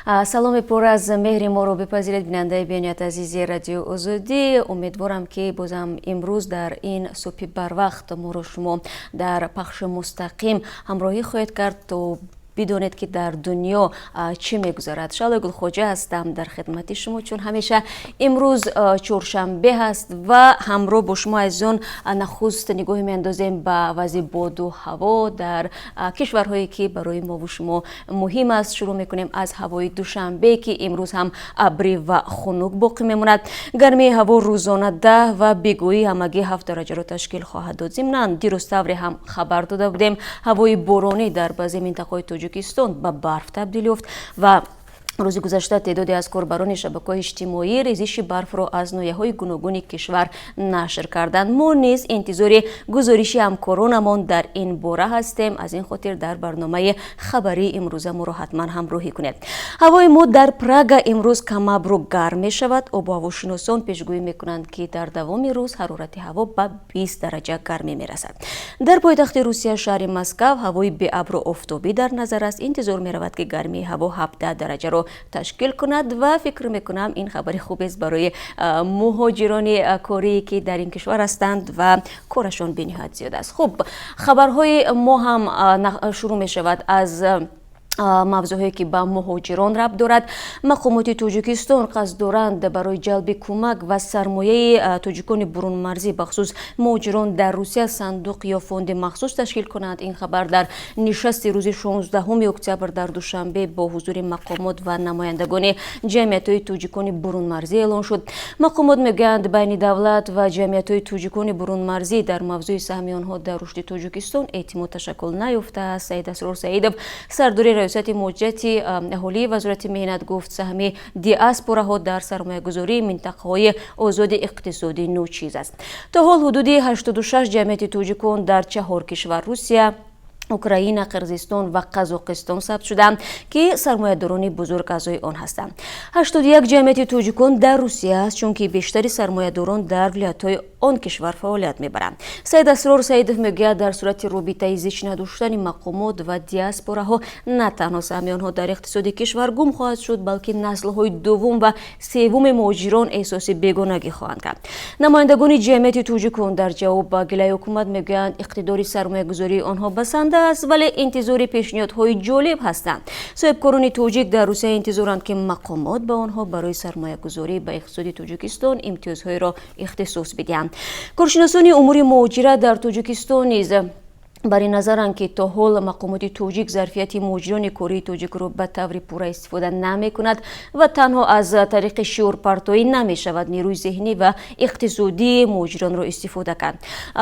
Саломи пур аз меҳри моро бипазиред, бинандаи бениҳоят азизи Радиои Озодӣ. Умедворам, ки бозам имрӯз дар ин субҳи барвақт моро шумо дар пахши мустақим ҳамроҳӣ хоҳед кард, то бидонед, ки дар дунё чӣ мегузарад. Шаҳлои Гулхоҷа ҳастам дар хидмати шумо, чун ҳамеша. Имрӯз чоршанбе ҳаст ва ҳамроҳ бо шумо, азизон, нахуст нигоҳе меандозем ба вазъи боду ҳаво дар кишварҳое, ки барои мову шумо муҳим аст. Шурӯъ мекунем аз ҳавои Душанбе, ки имрӯз ҳам абрӣ ва хунук боқӣ мемонад. Гармии ҳаво рӯзона 10 ва бегоҳӣ ҳамагӣ 7 дараҷаро ташкил хоҳад дод. Зимнан, дирӯз тавре ҳам хабар дода будем, ҳавои боронӣ дар баъзе минтақаҳои Тоҷикистон ба барф табдил ёфт ва рӯзи гузашта теъдоде аз корбарони шабакаҳои иҷтимоӣ резиши барфро аз ноҳияҳои гуногуни кишвар нашр карданд. Мо низ интизори гузориши ҳамкоронамон дар ин бора ҳастем. Аз ин хотир дар барномаи хабарии имрӯза моро ҳатман ҳамроҳӣ кунед. Ҳавои мо дар Прага имрӯз камабру гарм мешавад. Обу ҳавошиносон пешгӯӣ мекунанд, ки дар давоми рӯз ҳарорати ҳаво ба 20 дараҷа гармӣ мерасад. Дар пойтахти Русия, шаҳри Москав, ҳавои беабру офтобӣ дар назар аст. Интизор меравад, ки гармии ҳаво 17 дараҷаро ташкил кунад ва фикр мекунам, ин хабари хубест барои муҳоҷирони корие, ки дар ин кишвар ҳастанд ва корашон бениҳоят зиёд аст. Хуб, хабарҳои мо ҳам шурӯъ мешавад аз мавзӯъҳое, ки ба муҳоҷирон рабт дорад. Мақомоти Тоҷикистон қасд доранд барои ҷалби кӯмак ва сармояи тоҷикони бурунмарзӣ, бахусус муҳоҷирон дар Русия, сандуқ ё фонди махсус ташкил кунанд. Ин хабар дар нишасти рӯзи 16 октябр дар Душанбе бо ҳузури мақомот ва намояндагони ҷамъиятҳои тоҷикони бурунмарзӣ эълон шуд. Мақомот мегӯянд, байни давлат ва ҷамъиятҳои тоҷикони бурунмарзӣ дар мавзӯи саҳми онҳо дар рушди Тоҷикистон эътимод ташаккул наёфтааст. Саид Асрор Саидов, сардори Раёсати муҳоҷирати аҳолии Вазорати меҳнат, гуфт, саҳми диаспораҳо дар сармоягузории минтақаҳои озоди иқтисодӣ ночиз аст. То ҳол ҳудуди 86 ҷамъияти тоҷикон дар чаҳор кишвар: Русия, Украина, Қирғизистон ва Қазоқистон сабт шудаанд, ки сармоядорони бузург аъзои он ҳастанд. 81 ҷамъияти тоҷикон дар Русия аст, чунки бештари сармоядорон дар вилоятҳои он кишвар фаъолият мебаранд. Саид Асрор Саидов мегӯяд, дар сурати робитаи зич надоштани мақомот ва диаспораҳо на танҳо саҳми онҳо дар иқтисоди кишвар гум хоҳад шуд, балки наслҳои дуввум ва севуми муҳоҷирон эҳсоси бегонагӣ хоҳанд кард. Намояндагони ҷамъияти тоҷикон дар ҷавоб ба гилаи ҳукумат мегӯянд, иқтидори сармоягузории онҳо басанда аст, вале интизори пешниҳодҳои ҷолиб ҳастанд. Соҳибкорони тоҷик дар Русия интизоранд, ки мақомот ба онҳо барои сармоягузорӣ ба иқтисоди Тоҷикистон имтиёзҳоеро ихтисос бидиҳанд. Коршиносони умури муҳоҷират дар Тоҷикистон низ бар ин назаранд, ки то ҳол мақомоти тоҷик зарфияти муҳоҷирони кории тоҷикро ба таври пурра истифода намекунад ва танҳо аз тариқи шиорпартоӣ намешавад нерӯи зеҳнӣ ва иқтисодии муҳоҷиронро истифода кард.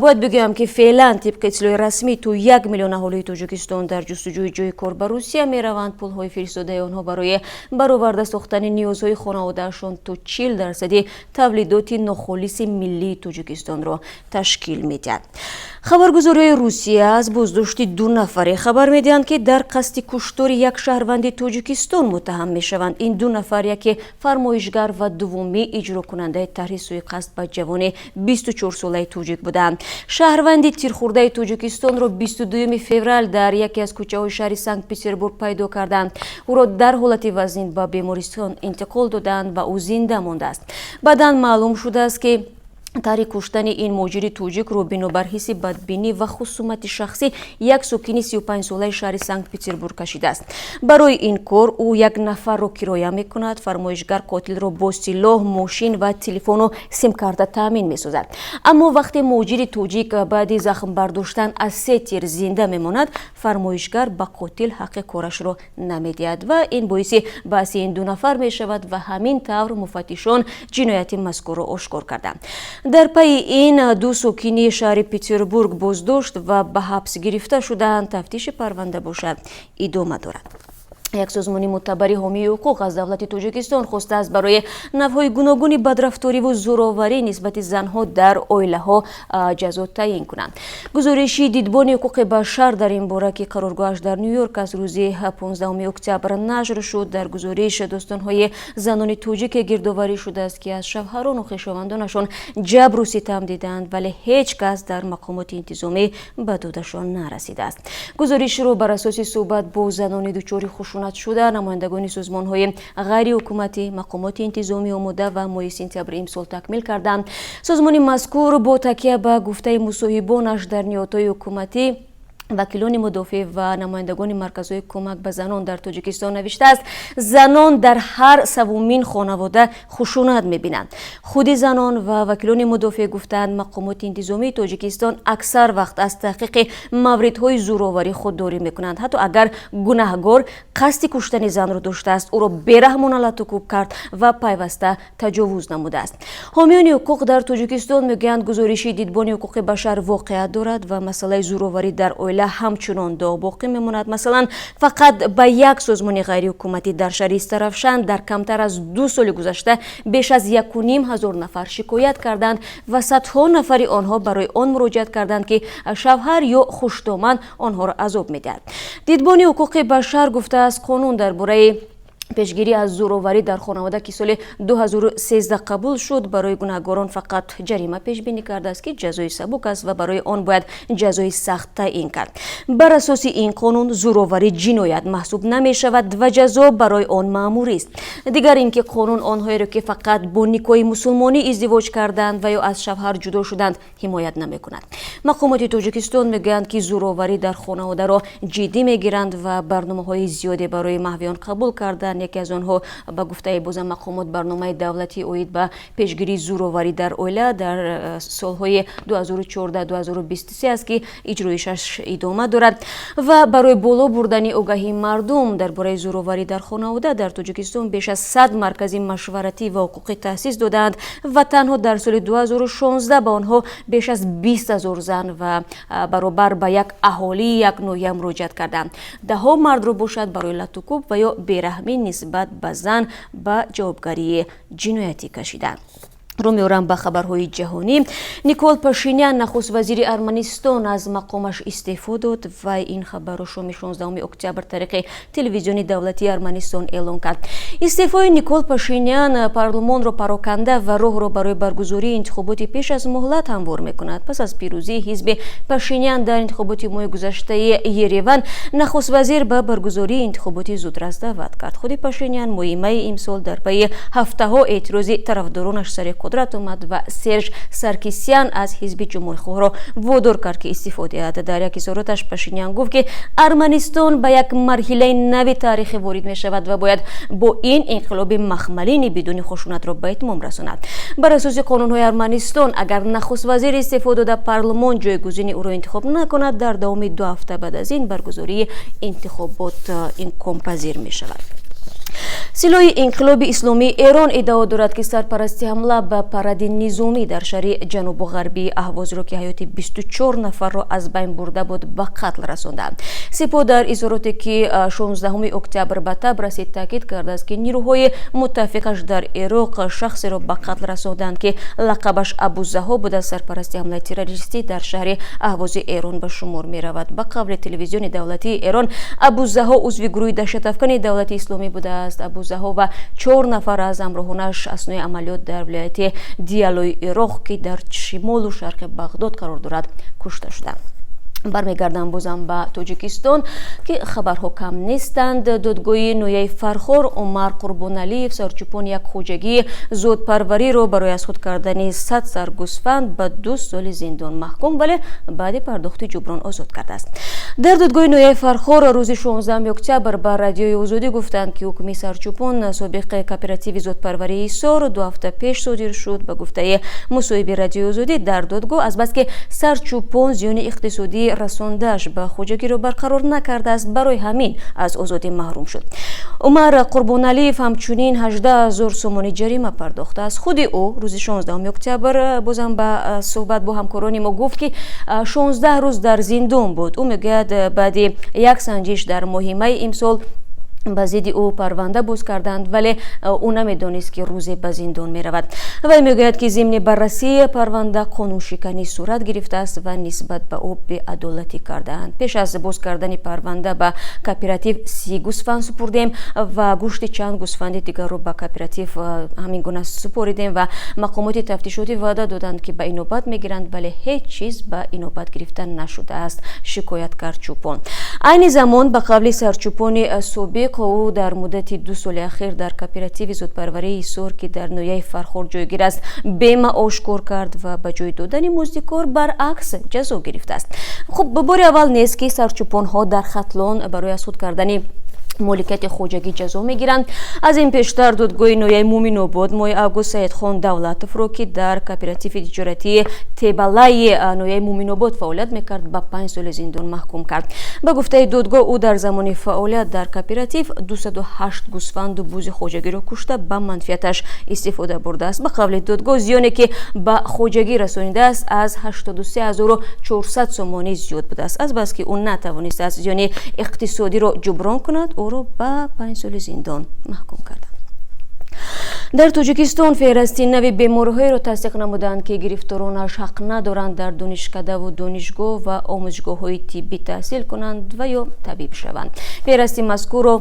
Бояд бигӯям, ки феълан, тибқи иттилои расмӣ, то 1 миллион аҳолии Тоҷикистон дар ҷустуҷӯи ҷои кор ба Русия мераванд. Пулҳои фиристодаи онҳо барои бароварда сохтани ниёзҳои хонаводаашон то 40 дарсади тавлидоти нохолиси миллии Тоҷикистонро ташкил медиҳад. Хабаргузориҳои Русия аз боздошти ду нафаре хабар медиҳанд, ки дар қасди куштори як шаҳрванди Тоҷикистон муттаҳам мешаванд. Ин ду нафар яке фармоишгар ва дуввумӣ иҷрокунандаи тарҳи сӯиқасд ба ҷавони 24-солаи тоҷик буданд. Шаҳрванди тирхӯрдаи Тоҷикистонро 22 феврал дар яке аз кӯчаҳои шаҳри Санкт Петербург пайдо карданд. Ӯро дар ҳолати вазнин ба бемористон интиқол доданд ва ӯ зинда мондааст. Баъдан маълум шудааст, ки тарҳи куштани ин муҳоҷири тоҷикро бинобар ҳисси бадбинӣ ва хусумати шахсӣ як сокини 35-солаи шаҳри Санкт Петербург кашидааст. Барои ин кор ӯ як нафарро кироя мекунад. Фармоишгар қотилро бо силоҳ, мошин ва телефону симкарта таъмин месозад. Аммо вақте муҳоҷири тоҷик баъди захм бардоштан аз се тир зинда мемонад, фармоишгар ба қотил ҳаққи корашро намедиҳад ва ин боиси баҳси ин ду нафар мешавад ва ҳамин тавр муфаттишон ҷинояти мазкурро ошкор карданд. Дар пайи ин ду сокини шаҳри Петербург боздошт ва ба ҳабс гирифта шудаанд. Тафтиши парванда бошад, идома дорад. Як созмони мӯътабари ҳомии ҳуқуқ аз давлати Тоҷикистон хостааст, барои навъҳои гуногуни бадрафториву зӯроварӣ нисбати занҳо дар оилаҳо ҷазо таъин кунанд. Гузориши Дидбони ҳуқуқи башар дар ин бора, ки қароргоҳаш дар Ню Йорк аз рӯзи 15 октябр нашр шуд. Дар гузориш достонҳои занони тоҷике гирдоварӣ шудааст, ки аз шавҳарону хешовандонашон ҷабру ситам диданд, вале ҳеҷ кас дар мақомоти интизомӣ ба додашон нарасидааст. Гузоришро бар асоси суҳбат бо занони дучори хушунат равонатшуда, намояндагони созмонҳои ғайриҳукуматӣ, мақомоти интизомӣ омода ва моҳи сентябри имсол такмил карданд. Созмони мазкур бо такя ба гуфтаи мусоҳибонаш дар ниҳодҳои ҳукуматӣ, вакилони мудофеъ ва намояндагони марказҳои кӯмак ба занон дар Тоҷикистон навиштааст: занон дар ҳар севумин хонавода хушунат мебинанд. Худи занон ва вакилони мудофеъ гуфтаанд, мақомоти интизомии Тоҷикистон аксар вақт аз таҳқиқи мавридҳои зӯроварӣ худдорӣ мекунанд, ҳатто агар гунаҳгор қасди куштани занро доштааст, ӯро бераҳмона латукӯб кард ва пайваста таҷовуз намудааст. Ҳомиёни ҳуқуқ дар Тоҷикистон мегӯянд, гузориши Дидбони ҳуқуқи башар воқеият дорад ва масъалаи зӯроварӣ дар оила ҳамчунон доғ боқӣ мемонад. Масалан, фақат ба як созмони ғайриҳукуматӣ дар шаҳри Истаравшан дар камтар аз 2 соли гузашта беш аз 1500 нафар шикоят карданд ва садҳо нафари онҳо барои он муроҷиат карданд, ки шавҳар ё хушдоман онҳоро азоб медиҳад. Дидбони ҳуқуқи башар гуфтааст, қонун дар бораи пешгирӣ аз зӯроварӣ дар хонавода, ки соли 2013 қабул шуд, барои гунаҳгорон фақат ҷарима пешбинӣ кардааст, ки ҷазои сабук аст ва барои он бояд ҷазои сахт таъин кард. Бар асоси ин қонун зӯроварӣ ҷиноят маҳсуб намешавад ва ҷазо барои он маъмурист. Дигар ин ки қонун онҳоеро, ки фақат бо никоҳи мусулмонӣ издивоҷ карданд ва ё аз шавҳар ҷудо шуданд, ҳимоят намекунад. Мақомоти Тоҷикистон мегӯянд, ки зӯроварӣ дар хонаводаро ҷиддӣ мегиранд ва барномаҳои зиёде барои маҳви он қабул карданд. Яке аз онҳо, ба гуфтаи бозам мақомот, барномаи давлатӣ оид ба пешгирии зӯроварӣ дар оила дар солҳои 2014-2023 аст, ки иҷроишаш идома дорад. Ва барои боло бурдани огаҳии мардум дар бораи зӯроварӣ дар хонавода дар Тоҷикистон беш аз 100 маркази машваратӣ ва ҳуқуқӣ таъсис додаанд ва танҳо дар соли 2016 ба онҳо беш аз 20 000 зан ва баробар ба як аҳолии як ноҳия муроҷиат карданд. Даҳҳо мардро бошад барои латукӯб ва ё бераҳмӣ нисбат ба зан ба ҷавобгарии ҷиноятӣ кашиданд. Рӯ меорам ба хабарҳои ҷаҳонӣ. Никол Пашинян, нахуст вазири Арманистон, аз мақомаш истеъфо дод ва ин хабарро шоми 16 октябр тариқи телевизиони давлатии Арманистон эълон кард. Истеъфои Никол Пашинян парлумонро пароканда ва роҳро барои баргузории интихоботи пеш аз муҳлат ҳамвор мекунад. Пас аз пирӯзии ҳизби Пашинян дар интихоботи моҳи гузаштаи Ереван, нахуст вазир ба баргузории интихоботи зудрас даъват кард. Худи Пашинян моҳи майи имсол дар пайи ҳафтаҳо эътирози тарафдоронаш сари қудрат омад ва Серж Саркисян аз ҳизби ҷумҳурихоҳро водор кард, ки истеъфо диҳад. Дар як изҳороташ Пашинян гуфт, ки Арманистон ба як марҳилаи нави таърихӣ ворид мешавад ва бояд бо ин инқилоби махмалини бидуни хушунатро ба итмом расонад. Бар асоси қонунҳои Арманистон, агар нахуст вазир истеъфо дода, парлумон ҷойгузини ӯро интихоб накунад, дар давоми 2 ҳафта баъд аз ин баргузории интихобот имконпазир мешавад. Силоҳи Инқилоби Исломии Эрон иддао дорад, ки сарпарасти ҳамла ба паради низомӣ дар шаҳри ҷанубу ғарбии Аҳвозро, ки ҳаёти 24 нафарро аз байн бурда буд, ба қатл расонданд. Сипоҳ дар изҳороте, ки 16 октябр ба таб расид, таъкид кардааст, ки нирӯҳои муттафиқаш дар Ироқ шахсеро ба қатл расонданд, ки лақабаш Абузаҳо буда, сарпарасти ҳамлаи террористӣ дар шаҳри Аҳвози Эрон ба шумор меравад. Ба қавли телевизиони давлатии Эрон, Абузаҳо узви гурӯҳи даҳшатафкани Давлати Исломӣ будааст. Абузаҳо ва чор нафар аз ҳамроҳонаш аснои амалиёт дар вилояти Диалои Ироқ, ки дар шимолу шарқи Бағдод қарор дорад, кушта шуданд. Бармегардам бозам ба Тоҷикистон, ки хабарҳо кам нестанд. Додгоҳи ноҳияи Фархор Умар Қурбоналиев, сарчӯпони як хоҷагии зодпарвариро, барои аз худ кардани 100 сар гӯсфанд ба 2 соли зиндон маҳкум, вале баъди пардохти ҷуброн озод кардааст. Дар додгоҳи ноҳияи Фархор рӯзи 16 октябр ба Радиои Озодӣ гуфтанд, ки ҳукми сарчӯпон, собиқи кооперативи зодпарварии Ҳисор, 2 ҳафта пеш содир шуд. Ба гуфтаи мусоҳиби Радиои Озодӣ дар додгоҳ, азбаски сарчӯпон зиёни иқтисодӣ расондааш ба хоҷагиро барқарор накардааст, барои ҳамин аз озодӣ маҳрум шуд. Умар Қурбоналиев ҳамчунин 18 000 сомонӣ ҷарима пардохтааст. Худи ӯ рӯзи 16 октябр бозам ба суҳбат бо ҳамкорони мо гуфт, ки 16 рӯз дар зиндон буд. Ӯ мегӯяд, баъди як санҷиш дар моҳи майи имсол ба зидди ӯ парванда боз карданд, вале ӯ намедонист, ки рӯзе ба зиндон меравад. Вай мегӯяд, ки зимни баррасии парванда қонуншиканӣ сурат гирифтааст ва нисбат ба ӯ беадолатӣ кардаанд. Пеш аз боз кардани парванда ба кооператив 30 гӯсфанд супурдем ва гӯшти чанд гӯсфанди дигарро ба кооператив ҳамин гуна супоридем ва мақомоти тафтишотӣ ваъда доданд, ки ба инобат мегиранд, вале ҳеҷ чиз ба инобат гирифта нашудааст, шикоят кард чӯпон. Айни замон, ба қавли сарчӯпони собиқ, Мувофиқ, ӯ дар муддати 2 соли ахир дар кооперативи зотпарварии Ҳисор, ки дар ноҳияи Фархор ҷойгир аст, бемаош кор кард ва ба ҷои додани музди кор, баръакс, ҷазо гирифтааст. Хуб, бори аввал нест, ки сарчӯпонҳо дар Хатлон барои аз худ кардани моликияти хоҷагӣ ҷазо мегиранд. Аз ин пештар додгоҳи ноҳияи Муминобод моҳи август Саидхон Давлатовро, ки дар кооперативи тиҷоратии Тебалаи ноҳияи Муминобод фаъолият мекард, ба 5 соли зиндон маҳкум кард. Ба гуфтаи додгоҳ, ӯ дар замони фаъолият дар кооператив 208 гӯсфанду бузи хоҷагиро кушта, ба манфиаташ истифода бурдааст. Ба қавли додгоҳ, зиёне ки ба хоҷагӣ расонидааст, аз 83 400 сомонӣ зиёд будааст. Азбаски ӯ натавонистааст зиёни иқтисодиро ҷуброн кунад, ӯро ба 5 соли зиндон маҳкум карданд. Дар Тоҷикистон феҳрасти нави бемориҳоеро тасдиқ намуданд, ки гирифторонаш ҳақ надоранд дар донишкадаву донишгоҳ ва омӯзишгоҳҳои тиббӣ таҳсил кунанд ва ё табиб шаванд. Феҳрасти мазкурро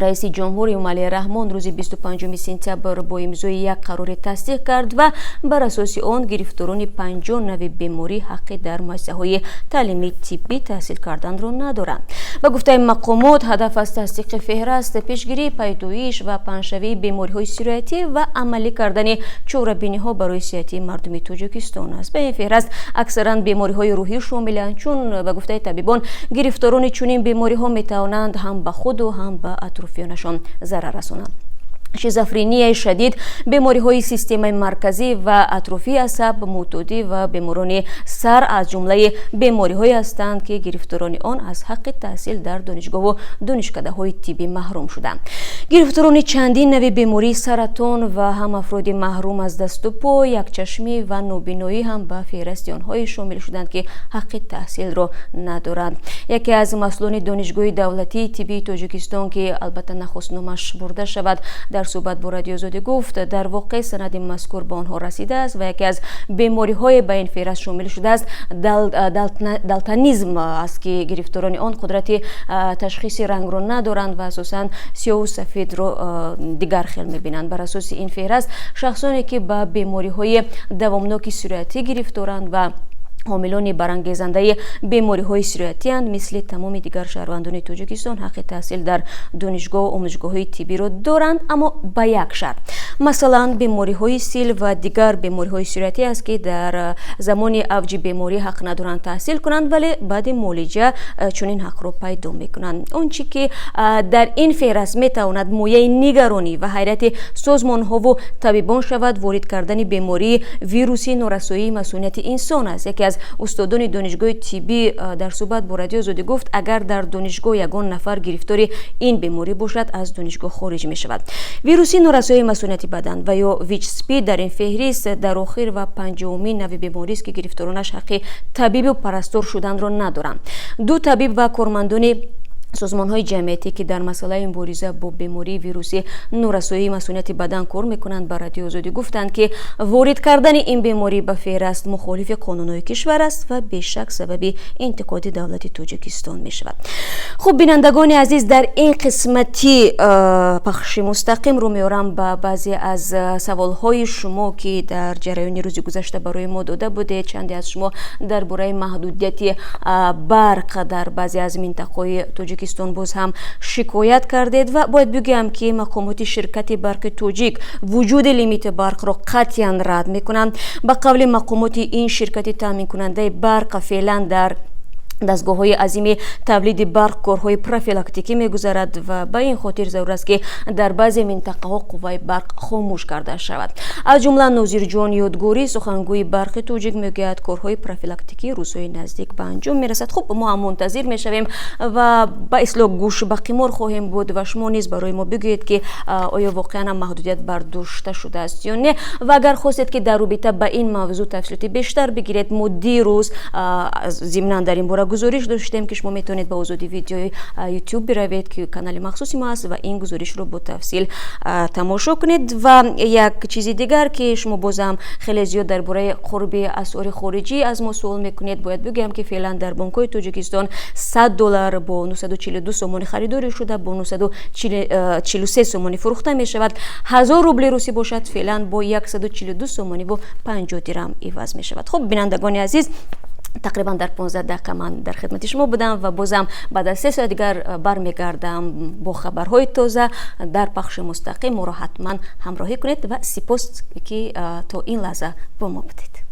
раиси ҷумҳур Эмомалӣ Раҳмон рӯзи 25 сентябр бо имзои як қароре тасдиқ кард ва бар асоси он гирифторони 50 нави беморӣ ҳаққи дар муассисаҳои таълимии тиббӣ таҳсил карданро надоранд. Ба гуфтаи мақомот, ҳадаф аз тасдиқи феҳраст пешгирии пайдоиш ва паҳншавии бемориҳои сироятӣ ва амалӣ кардани чорабиниҳо барои сиҳатии мардуми Тоҷикистон аст. Ба ин феҳраст аксаран бемориҳои рӯҳӣ шомиланд, чун ба гуфтаи табибон, гирифторони чунин бемориҳо метавонанд ҳам ба худу ҳам ба атрофиёнашон зарар расонанд. Шизофренияи шадид, бемориҳои системаи марказӣ ва атрофии асаб, мӯътодӣ ва беморони сар аз ҷумлаи бемориҳое ҳастанд, ки гирифторони он аз ҳаққи таҳсил дар донишгоҳу донишкадаҳои тиббӣ маҳрум шуданд. Гирифторони чандин нави бемории саратон ва ҳам афроди маҳрум аз дасту по, якчашмӣ ва нобиноӣ ҳам ба феҳрасти онҳое шомил шуданд, ки ҳаққи таҳсилро надоранд. Яке аз масъулони Донишгоҳи давлатии тиббии Тоҷикистон, ки албатта нахост номаш бурда шавад, дар суҳбат бо Радиои Озодӣ гуфт, дар воқеъ санади мазкур ба онҳо расидааст ва яке аз бемориҳое ба ин феҳраст шомил шудааст, далтонизм аст, ки гирифторони он қудрати ташхиси рангро надоранд ва асосан сиёҳу сафедро дигар хел мебинанд. Бар асоси ин феҳраст, шахсоне ки ба бемориҳои давомноки сироятӣ гирифторанд ва ҳомилони барангезандаи бемориҳои сироятиянд, мисли тамоми дигар шаҳрвандони Тоҷикистон ҳаққи таҳсил дар донишгоҳу омӯзишгоҳҳои тиббиро доранд, аммо ба як шарт. Масалан, бемориҳои сил ва дигар бемориҳои сироятӣ аст, ки дар замони авҷи беморӣ ҳақ надоранд таҳсил кунанд, вале баъди муолиҷа чунин ҳақро пайдо мекунанд. Он чӣ ки дар ин феҳраст метавонад мояи нигаронӣ ва ҳайрати созмонҳову табибон шавад, ворид кардани бемории вируси норасоии масунияти инсон аст. Яке аз устодони донишгоҳи тиббӣ дар суҳбат бо Радиои Озодӣ гуфт, агар дар донишгоҳ ягон нафар гирифтори ин беморӣ бошад, аз донишгоҳ хориҷ мешавад. Вируси норасоии масунияти бадан ва ё ВИЧ СПИД дар ин феҳрист дар охир ва панҷоҳумин нави беморист, ки гирифторонаш ҳаққи табибу парастор шуданро надоранд. Ду табиб ва кормандони созмонҳои ҷамъиятӣ, ки дар масъалаи мубориза бо бемории вирусии норасоии масунияти бадан кор мекунанд, ба Радиои Озодӣ гуфтанд, ки ворид кардани ин беморӣ ба феҳраст мухолифи қонунҳои кишвар аст ва бешак сабаби интиқоди давлати Тоҷикистон мешавад. Хуб, бинандагони азиз, дар ин қисмати пахши мустақим рӯ меорам ба баъзе аз саволҳои шумо, ки дар ҷараёни рӯзи гузашта барои мо дода будед. Чанде аз шумо дар бораи маҳдудияти барқ дар баъзе аз минтақаҳои Тоҷикистон боз ҳам шикоят кардед ва бояд бигӯям, ки мақомоти ширкати Барқи Тоҷик вуҷуди лимити барқро қатъиян рад мекунанд. Ба қавли мақомоти ин ширкати таъминкунандаи барқ, феълан дар дастгоҳҳои азими тавлиди барқ корҳои профилактикӣ мегузарад ва ба ин хотир зарур аст, ки дар баъзе минтақаҳо қувваи барқ хомӯш карда шавад. Аз ҷумла Нозирҷон Ёдгорӣ, сухангӯи Барқи Тоҷик, мегӯяд, корҳои профилактикӣ рӯзҳои наздик ба анҷом мерасад. Хуб, мо ҳам мунтазир мешавем ва ба истилоҳ гӯш ба қимор хоҳем буд ва шумо низ барои мо бигӯед, ки оё воқеан ҳам маҳдудият бардошта шудааст ё не. Ва агар хостед, ки дар робита ба ин мавзӯъ тафсилоти бештар бигиред, мо дирӯз зимнан дар ин бора гузориш доштем, ки шумо метавонед ба Озодӣ Видеои Ютуб биравед, ки канали махсуси мо аст, ва ин гузоришро бо тафсил тамошо кунед. Ва як чизи дигар, ки шумо бозам хеле зиёд дар бораи қурби асъори хориҷӣ аз мо суол мекунед, бояд бигӯям, ки феълан дар бонкҳои Тоҷикистон 100 доллар бо 942 сомонӣ харидорӣ шуда, бо 943 сомонӣ фурӯхта мешавад. 1000 рубли русӣ бошад, феълан бо 142 сомониву 50 дирам иваз мешавад. Хуб, бинандагони азиз. Тақрибан дар 15 дақиқа ман дар хидмати шумо будам ва бозам баъд аз 3 соат дигар бармегардам бо хабарҳои тоза дар пахши мустақим. Моро ҳатман ҳамроҳӣ кунед ва сипос, ки то ин лаҳза бо мо будед.